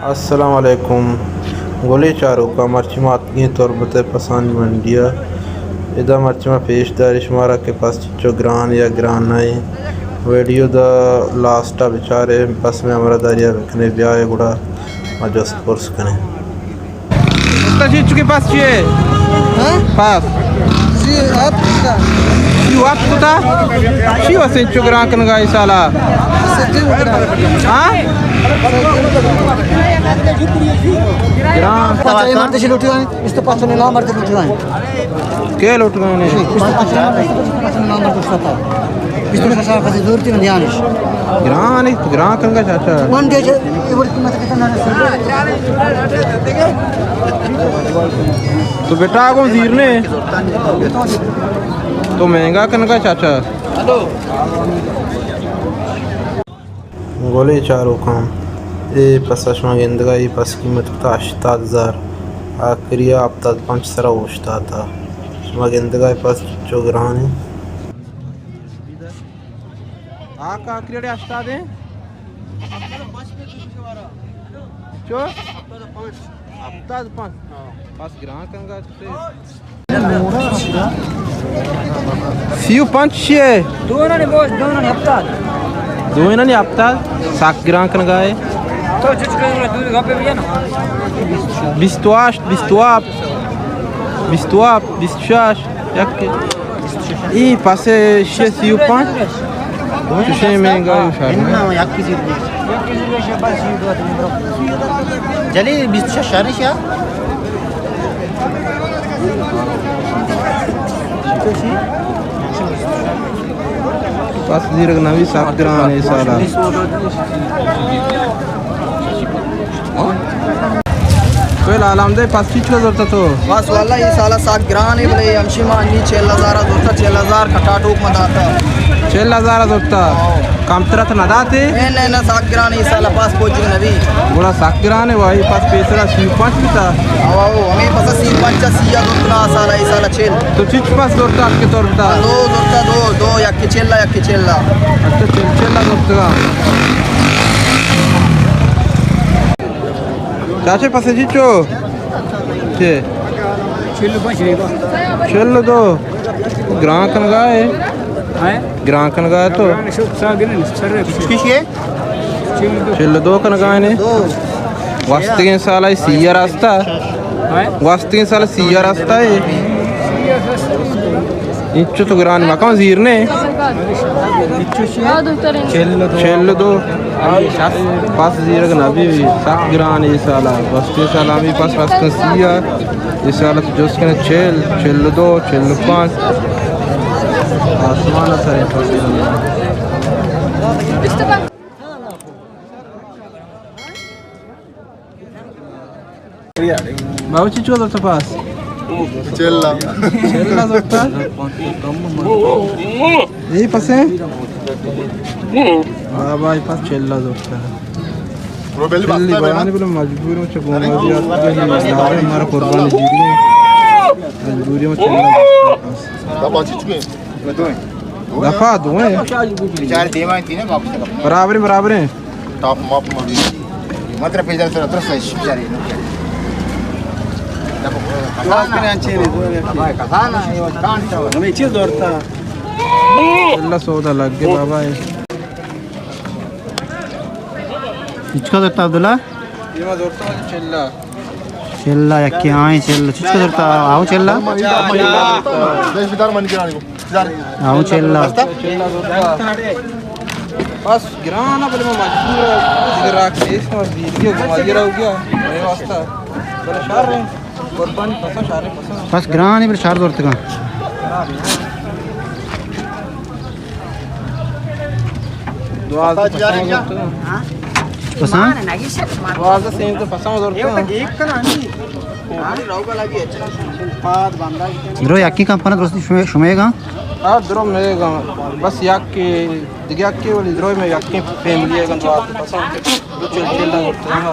السلام علیکم۔ گلیں چاروکاں، مرچی ما اتکگیں تربت ءِ پسانی منڈی ءَ۔ ادا مرچی ما پیش داری شمارا کہ پس چچو گران یا گران نہ ایں۔ ویڈیو دا لاسٹ ءَ بچارے، پس مئے ہمراہ داری ءَ بکنے، بیائے گڑا ما جست پرس کنیں۔ استاد جی، چکے پس چیے؟ ہاں؟ پس؟ سی ہفت کتا۔ سی ہفت کتا؟ چی واسطے چو گران کنگا اے سالا؟ ہاں؟ گران۔ پانچ ہزار مرد سے لوٹی رہے ہیں، اس تو پانچ سو نام مرد لوٹی رہے ہیں۔ کے لوٹگانے؟ گران اے، گران کنگا چاچا۔ تو بیٹا گوں زیرنے۔ تو مہنگا کنگا چاچا۔ گلیں چاروکاں، اے پس ءَ شما گندگا، اے پس قیمت کتا ہشتاد ہزار، آخری ءَ ہپتاد پنچ سرا اوشتاتا۔ شما گندگا اے پس چو گران ایں۔ آ کا آخری اڑے ہشتاد ایں؟ چو؟ ہپتاد پنچ۔ پس گران کنگا چتے۔ سی و پنچ چیے؟ دوئینانی گوشت، دوئینانی ہپتاد۔ دوئینانی ہپتاد، سک گران کنگا اے۔ تو چچ کنگا دودھ گپے بیا نا۔ بیست و ہشت، بیست و ہفت، بیست و ہفت، بیست و شش، یک۔ اے پس شے سی و پنچ۔ چشیں مہنگا اے شہر میں۔ جلی بیست و شش شہر شیا۔ پس زیرگ نبی، سک گران اے سالا۔ تو لال احمد، پس چی چو زرتا تو؟ بس واللہ اے سالا سک گران اے، بلے ہمشی ما انی چل ہزار زرتا، چل ہزار کٹاٹوک ما داتا۔ چل ہزار زرتا؟ ہاں۔ کمتر ات نہ داتے؟ نہ، نہ، نہ، سک گران اے سالا پس پوچی نبی۔ گڑا سک گران اے، وائی پس پیسرا سی و پنچ بیتا۔ او، او، ہمیں پس سی و پنچ، سی ءَ زرتنا سالا، اے سالا چل۔ تو چچ پس زرتا ات کہ تربتا؟ دو زرتا، دو، دو، یک چلا، یک چلا۔ اچھا، چل، چلا زرتگا۔ چاچے پسے چی چو؟ چے؟ چل و پنچ ریبا۔ چل و دو۔ گران کنگا اے؟ ہاں؟ گران کنگا اے تو؟ گران شوق سا گرن، سر رہے۔ کس کی ہے؟ چل و دو۔ چل و دو کنگا اے نے؟ دو۔ گوستگیں سالا سی ءَ راستا۔ ہاں؟ گوستگیں سالا سی ءَ راستا اے۔ انچو تو گران مکن زیرنے۔ چل و دو۔ پس زیرگ نبی، سک گران اے سالا۔ بس اے سالا ہمیں پس رستن سی ءَ، اے سالا تو جست کنے چل، چل و دو، چل و پنچ۔ آسمان سر۔ بابا، چی چو زرتا پس؟ چلا۔ چلا زرتا؟ اے پسے؟ بابا، اے پس چلا زرتا۔ چلی بانی بلے مجبور ہوں، چہ گومازی آتکگیں، ہمارا قربانی جیری۔ مجبوری ہوں چلا زرتا پس۔ دفعہ دوئیں۔ برابریں، برابریں۔ ٹاپ ماپ مبی۔ متر پیدا تر تر سش بیچاری۔ ہمیں چیز دورتا۔ اللہ سودا لگ گئے بابا۔ ہچکا دورتا عبداللہ؟ یہ ما دورتا چلا۔ چلا یکی آئیں چلا۔ چچ کو زرتا؟ آؤ چلا۔ آؤ چلا۔ بس گران ہے، بلے میں مجبور ہوں۔ دیگر راک نیست، بس دیگه گمائی رہو گیا میرے واسطہ۔ بلے شہر رہے، قربانی پسا شہر پسا۔ بس گران ہے، بلے شہر زورتگا۔ دوازدہ پسند زرتگ۔ پسند؟ دوازدہ سیزدہ پسند زرتگ۔ درو یکی کمپنا درست شمے، شمے گا؟ ہاں، درو مے گا۔ بس یک دیگه یکی ولی درو میں یکی فیملی ہے گا، دوازدہ پسند۔ دو چل چل زرتگ۔